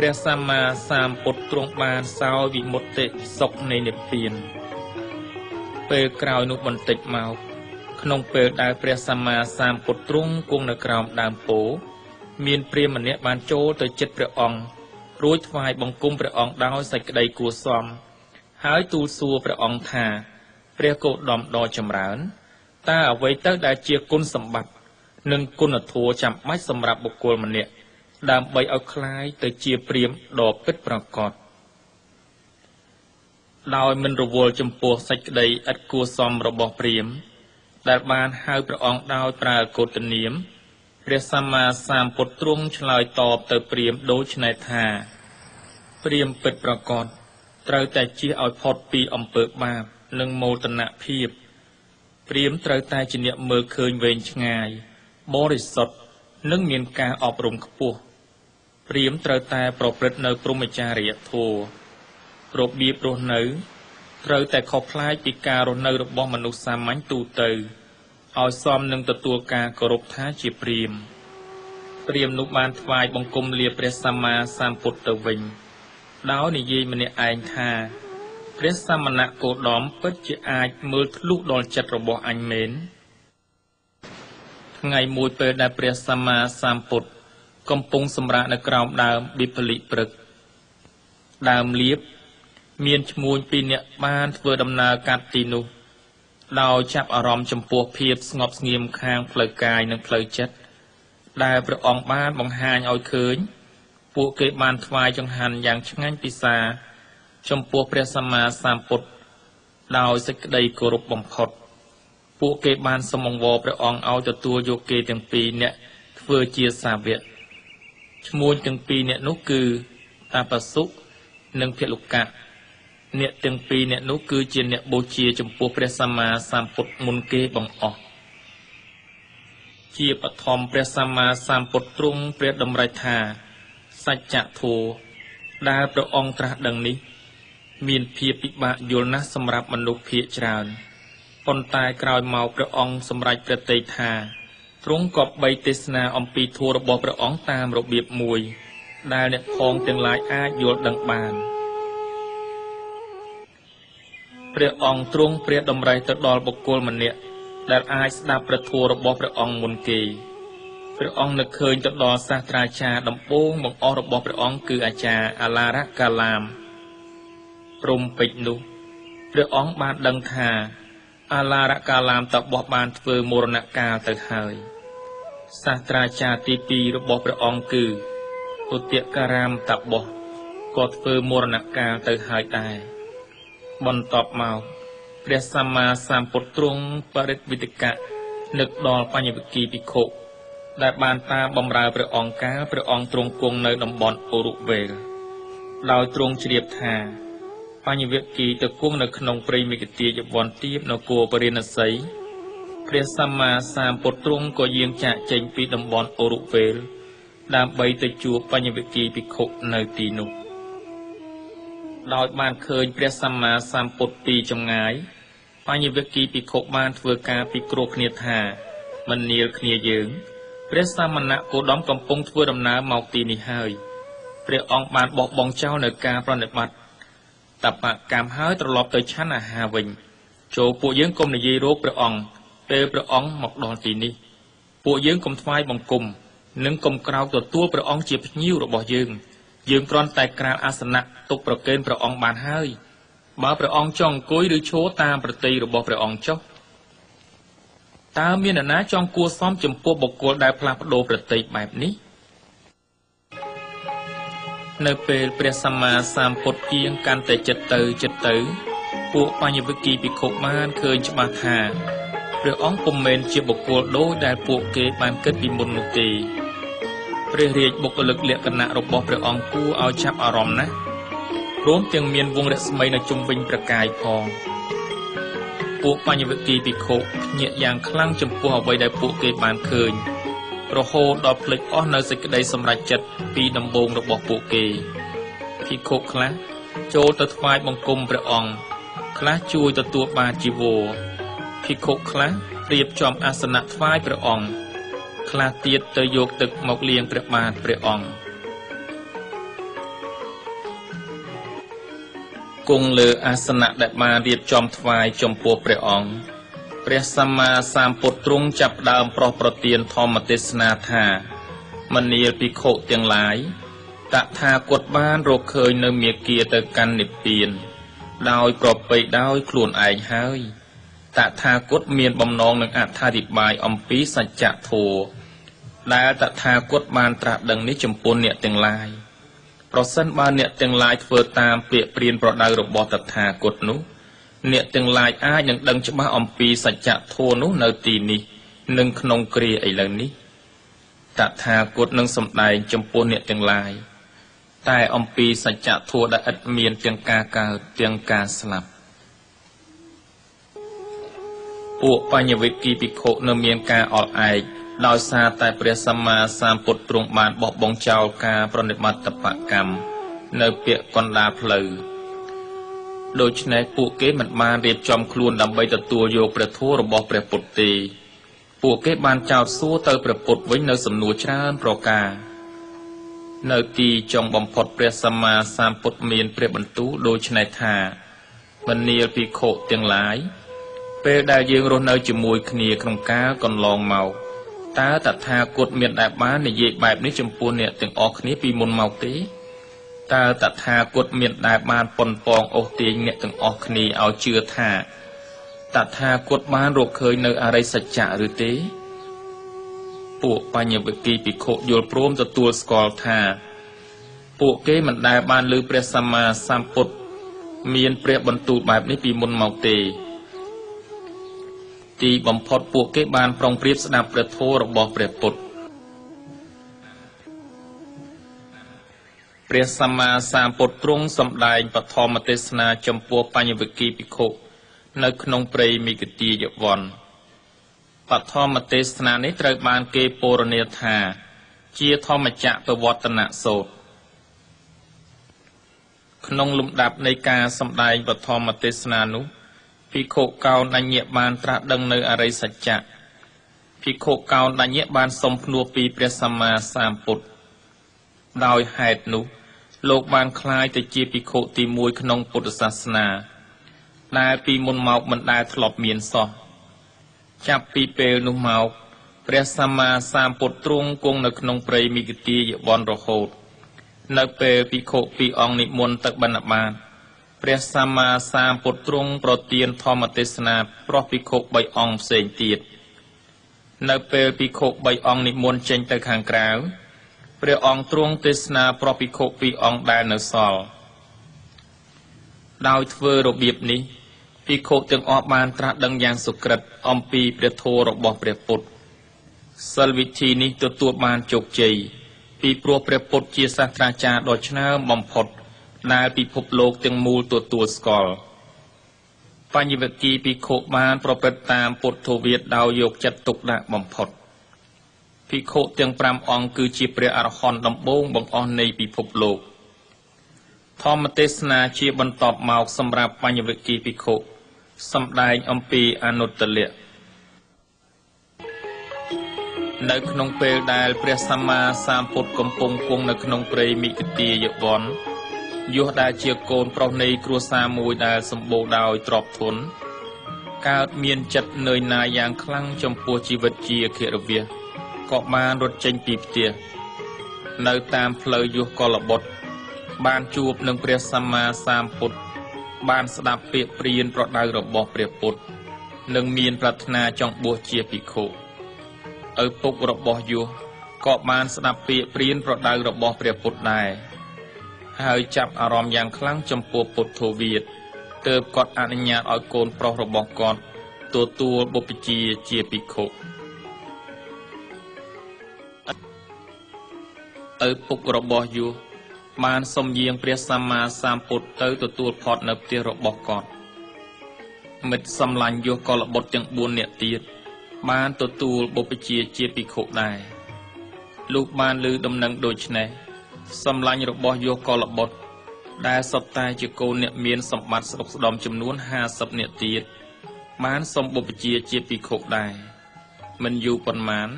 ព្រះសម្មាសម្ពុទ្ធទ្រង់បានសោយវិមុតតិសុខនៃនិព្វានពេលក្រោយនោះបន្តិចមកក្នុងពេលដែលព្រះសម្មាសម្ពុទ្ធទ្រង់គង់នៅក្រោមដើមពោធិ៍មានព្រាហ្មណ៍ម្នាក់បានចូលទៅជិតព្រះអង្គរួចថ្វាយបង្គំព្រះអង្គដោយសេចក្តីគួរសមហើយទូលសួរព្រះអង្គថាព្រះគោតមដ៏ចម្រើនតើអ្វីទៅដែលជាគុណសម្បត្តិនិងគុណធម៌ចាំបាច់សម្រាប់បុគ្គលម្នាក់ដើម្បីឲ្យក្លាយទៅជាព្រាហ្មណ៍ដ៏ពិតប្រាកដដោយមិនរវល់ចំពោះសេចក្តីឥតគួរសមរបស់ព្រាហ្មណ៍ដែលបានហៅព្រះអង្គដោយប្រើកោតនាមព្រះសម្មាសម្ពុទ្ធទ្រង់ឆ្លើយតបទៅព្រាហ្មណ៍ដូច្នេះថាព្រាហ្មណ៍ពិតប្រាកដត្រូវតែជៀសឲ្យផុតពីអំពើបាបនិងមោទនភាពព្រាហ្មណ៍ត្រូវតែជាអ្នកមើលឃើញវែងឆ្ងាយបរិសុទ្ធនិងមានការអប់រំខ្ពស់ព្រាហ្មណ៍ត្រូវតែប្រព្រឹត្តនៅព្រហ្មចារិយធម៌របៀបរស់នៅត្រូវតែខុសប្លែកពីការរស់នៅរបស់មនុស្សសាមញ្ញទូទៅឲ្យសមនឹងទទួលការគោរពថាជាព្រាហ្មណ៍ព្រាហ្មណ៍នោះបានថ្វាយបង្គំលាព្រះសម្មាសម្ពុទ្ធទៅវិញដោយនិយាយម្នាក់ឯងថាព្រះសមណគោតមពិតជាអាចមើលធ្លុះដល់ចិត្តរបស់អញមែនថ្ងៃមួយពេលដែលព្រះសម្មាសម្ពុទ្ធកំពុងសម្រាកនៅក្រោមដើមបិពលិព្រឹកដើមលៀបមានឈ្មួញពីរនាក់បានធ្វើដំណើរកាត់ទីនោះដោយចាប់អារម្មណ៍ចំពោះភាពស្ងប់ស្ងៀមខាងផ្លូវកាយនិងផ្លូវចិត្តដែលព្រះអង្គបានបង្ហាញឲ្យឃើញពួកគេបានថ្វាយចង្ហាន់យ៉ាងឆ្ងាញ់ពិសាចំពោះព្រះសម្មាសម្ពុទ្ធដោយសេចក្តីគោរពបំផុតពួកគេបានសុំអង្វរព្រះអង្គឲ្យទទួលយកគេទាំងពីរនាក់ធ្វើជាសាវកឈ្មួញទាំងពីរនាក់នោះគឺតាបសុនិងភិលុកៈអ្នកទាំងពីរអ្នកនោះគឺជាអ្នកបូជាចំពោះព្រះសម្មាសម្ពុទ្ធមុនគេបង្អស់ជាបឋមព្រះសម្មាសម្ពុទ្ធទ្រង់ព្រះតម្រិះថាសច្ចធម៌ដែលព្រះអង្គត្រាស់ដឹងនេះមានភាពពិបាកយល់ណាស់សម្រាប់មនុស្សភាគច្រើនប៉ុន្តែក្រោយមកព្រះអង្គសម្រេចព្រះទ័យថាទ្រង់ក៏បីទេសនាអំពីធម៌របស់ព្រះអង្គតាមរបៀបមួយដែលអ្នកផងទាំងឡាយអាចយល់ដឹងបានព្រះអង្គទ្រង់ព្រះតម្រិះទៅដល់បុគ្គលម្នាក់ដែលអាចស្ដាប់ព្រះធម៌របស់ព្រះអង្គមុនគេព្រះអង្គនឹកឃើញទៅដល់សាស្ត្រាចារ្យដំបូងបង្អស់របស់ព្រះអង្គគឺអាចារ្យអាឡារកាឡាមព្រំពេចនោះព្រះអង្គបានដឹងថាអាឡារកាឡាមតបោះបានធ្វើមរណកាលទៅហើយសាស្ត្រាចារ្យទី2របស់ព្រះអង្គគឺឧទការាមតបោះក៏ធ្វើមរណកាលទៅហើយដែរបន្ទាប់មកព្រះសម្មាសម្ពុទ្ធទ្រង់បរិទ្ធវិទកៈនឹកដល់បញ្ញវគ្គីភិក្ខុដែលបានតាមបម្រើព្រះអង្គកាលព្រះអង្គទ្រង់គង់នៅតំបន់ឧរុវេលដោយទ្រង់ជ្រាបថាបញ្ញវគ្គីទៅគង់នៅក្នុងព្រៃមេគទាយវន្តទាបនគរពរាណសីព្រះសម្មាសម្ពុទ្ធទ្រង់ក៏យាងចាកចេញពីតំបន់ឧរុវេលដើម្បីទៅជួបបញ្ញវគ្គីភិក្ខុនៅទីនោះដោយបានឃើញព្រះសម្មាសម្ពុទ្ធពីចម្ងាយបញ្ញវគ្គីភិក្ខុបានធ្វើការពិគ្រោះគ្នាថាមិននាលគ្នាយើងព្រះសមណគោតមកំពុងធ្វើដំណើរមកទីនេះហើយព្រះអង្គបានបោះបង់ចោលនៅការប្រណិប័តតបកម្មហើយត្រឡប់ទៅឆាន់អាហារវិញចូលពួកយើងកុំនិយាយរោគព្រះអង្គពេលព្រះអង្គមកដល់ទីនេះពួកយើងកុំថ្វាយបង្គំនិងកុំក្រោកទទួលព្រះអង្គជាភ្ញៀវរបស់យើងយើងគ្រាន់តែក្រាលអាសនៈទុកប្រគេនព្រះអង្គបានហើយបើព្រះអង្គចង់អង្គុយឬឈរតាមប្រតិរបស់ព្រះអង្គចុះតើមាននរណាចង់គួរសមចំពោះបុគ្គលដែលផ្លាស់ប្ដូរប្រតិបែបនេះនៅពេលព្រះសម្មាសម្ពុទ្ធយាងកាន់តែចិត្តទៅចិត្តទៅពួកបញ្ញវគ្គីភិក្ខុបានឃើញច្បាស់ថាព្រះអង្គពុំមែនជាបុគ្គលដូចដែលពួកគេបានគិតពីមុននោះទេព្រះរាជបុគ្គលិកលក្ខណៈរបស់ព្រះអង្គគួរឲ្យចាប់អារម្មណ៍ណាស់ព្រមទាំងមានវងរស្មីនៅជុំវិញព្រះកាយផងពួកបញ្ញវគ្គីភិក្ខុភ្ញាក់យ៉ាងខ្លាំងចំពោះអ្វីដែលពួកគេបានឃើញរហូតដល់ភ្លេចអស់នៅសេចក្តីសម្រេចចិត្តពីដំបូងរបស់ពួកគេភិក្ខុខ្លះចូលទៅថ្វាយបង្គំព្រះអង្គខ្លះជួយទទួលបាតជីវរភិក្ខុខ្លះរៀបចំអាសនៈថ្វាយព្រះអង្គខ្លះទៀតទៅយកទឹកមកលាងព្រះបាទព្រះអង្គ គង់លើអាសនៈដែលបានរៀបចំថ្វាយចំពោះព្រះអង្គព្រះសម្មាសម្ពុទ្ធទ្រង់ចាប់ផ្ដើមប្រោសប្រទានធម្មទេសនាថាមនាលភិក្ខុទាំងឡាយតថាគតបានរកឃើញនៅមាគ៌ាទៅកាន់និព្វានដោយប្រពៃដោយខ្លួនឯងហើយតថាគតមានបំណងនឹងអត្ថាធិប្បាយអំពីសច្ចធម៌ដែលតថាគតបានត្រាស់ដឹងនេះចំពោះអ្នកទាំងឡាយប្រសិនបើអ្នកទាំងឡាយធ្វើតាមពាក្យព្រានប្រដៅរបស់តថាគតនោះអ្នកទាំងឡាយអាចនឹងដឹងច្បាស់អំពីសច្ចធម៌នោះនៅទីនេះនិងក្នុងគ្រាឥឡូវនេះតថាគតនឹងសម្ដែងចំពោះអ្នកទាំងឡាយតែអំពីសច្ចធម៌ដែលឥតមានទាំងការកើតទាំងការស្លាប់ពួកបញ្ញវគិភិក្ខុនៅមានការអល់ឯកដោយសារតែព្រះសម្មាសម្ពុទ្ធទ្រង់បានបោះបង់ចោលការប្រណិប័តបកម្មនៅពាក្យកណ្ដាលផ្លូវដូច្នេះពួកគេមិនបានរៀបចំខ្លួនដើម្បីទទួលយកព្រះធម៌របស់ព្រះពុទ្ធទេពួកគេបានចោទសួរទៅព្រះពុទ្ធវិញនៅសំណួរច្រើនប្រការនៅទីចុងបំផុតព្រះសម្មាសម្ពុទ្ធមានព្រះបន្ទូលដូច្នេះថាមនាលភិក្ខុទាំងឡាយពេលដែលយើងរស់នៅជាមួយគ្នាក្នុងកាលកន្លងមកតើតថាគតមានដែលបាននិយាយបែបនេះចំពោះអ្នកទាំងអស់គ្នាពីមុនមកទេតើតថាគតមានដែលបានប៉ុនប៉ងអូសទាញអ្នកទាំងអស់គ្នាឲ្យជឿថាតថាគតបានរកឃើញនៅអរិយសច្ចៈឬទេពួកបញ្ញវគិភិក្ខុយល់ព្រមទទួលស្គាល់ថាពួកគេមិនដែលបានឮព្រះសម្មាសម្ពុទ្ធមានព្រះបន្ទូលបែបនេះពីមុនមកទេទីបំផុតពួកគេបានប្រុងប្រៀបស្ដាប់ព្រះធម៌របស់ព្រះពុទ្ធព្រះសម្មាសម្ពុទ្ធទ្រង់សម្ដែងបឋមទេសនាចំពោះបញ្ញវគិភិក្ខុនៅក្នុងព្រៃមិគទាយវ័នបឋមទេសនានេះត្រូវបានគេពរណីថាជាធម្មចក្រពវត្តនសូត្រក្នុងលំដាប់នៃការសម្ដែងបឋមទេសនានោះភិក្ខុកោណញ្ញៈបានត្រាស់ដឹងនៅអរិយសច្ចៈភិក្ខុកោណញ្ញៈបានសុំភ្នួសពីព្រះសម្មាសម្ពុទ្ធដោយហេតុនោះលោកបានក្លាយទៅជាភិក្ខុទី1ក្នុងពុទ្ធសាសនាដែលពីមុនមកមិនដែលធ្លាប់មានសោះចាប់ពីពេលនោះមកព្រះសម្មាសម្ពុទ្ធទ្រង់គង់នៅក្នុងព្រៃមិគទាយវ័នរហូតនៅពេលភិក្ខុពីរអង្គនិមន្តទៅបិណ្ឌបាតព្រះសម្មាសម្ពុទ្ធទ្រង់ប្រទានធម្មទេសនាប្រោះភិក្ខុ3អង្គផ្សេងទៀតនៅពេលភិក្ខុ3អង្គនិមន្តចេញទៅខាងក្រៅព្រះអង្គទ្រង់ទេសនាប្រោះភិក្ខុ2អង្គដែលនៅសល់ដោយធ្វើរបៀបនេះភិក្ខុទាំងអស់បានត្រាស់ដឹងយ៉ាងសុក្រិតអំពីព្រះធម៌របស់ព្រះពុទ្ធសិលវិធីនេះទទួលបានជោគជ័យពីព្រោះព្រះពុទ្ធជាសាស្ត្រាចារ្យដ៏ឆ្នើមបំផុតដែលពិភពលោកទាំងមូលទទួលស្គាល់បញ្ញវគិភិក្ខុបានប្រព្រឹត្តតាមពុទ្ធវាទដោយយកចិត្តទុកដាក់បំផុតភិក្ខុទាំង5អង្គគឺជាព្រះអរហន្តដំបូងបង្អស់នៃពិភពលោកធម្មទេសនាជាបន្តមកសម្រាប់បញ្ញវគិភិក្ខុសម្ដែងអំពីអនុត្តលៈនៅក្នុងពេលដែលព្រះសម្មាសម្ពុទ្ធកំពុងគង់នៅក្នុងព្រៃមិគទាយវ័នយោដែលជាកូនប្រុសនៃគ្រួសារមួយដែលសម្បូរដោយទ្រព្យធនកើតមានចិត្តនឿយណាយយ៉ាងខ្លាំងចំពោះជីវិតជាខិរវាសក៏បានរត់ចេញពីផ្ទះនៅតាមផ្លូវយោកលបុត្របានជួបនឹងព្រះសម្មាសម្ពុទ្ធបានស្ដាប់ពាក្យព្រានប្រដៅរបស់ព្រះពុទ្ធនិងមានប្រាថ្នាចង់បួសជាភិក្ខុឪពុករបស់យោក៏បានស្ដាប់ពាក្យព្រានប្រដៅរបស់ព្រះពុទ្ធដែរហើយចាប់អារម្មណ៍យ៉ាងខ្លាំងចំពោះពុទ្ធវាទទើបគាត់អនុញ្ញាតឲ្យកូនប្រុសរបស់គាត់ទទួលបុព្វជាជាភិក្ខុឪពុករបស់យោបានសុំយាងព្រះសម្មាសម្ពុទ្ធទៅទទួលផុតនៅផ្ទះរបស់គាត់មិត្តសម្លាញ់យោកលបុត្រទាំង4នាក់ទៀតបានទទួលបុព្វជាជាភិក្ខុដែរលុះបានឮដំណឹងដូចនេះសម្លាញ់របស់យោកលបុត្រដែលសុទ្ធតែជាកូនអ្នកមានសម្បត្តិស្ដុកស្ដំចំនួន50នាក់ទៀតបានសុំបុព្វជាជាភិក្ខុដែរមិនយូរប៉ុន្មាន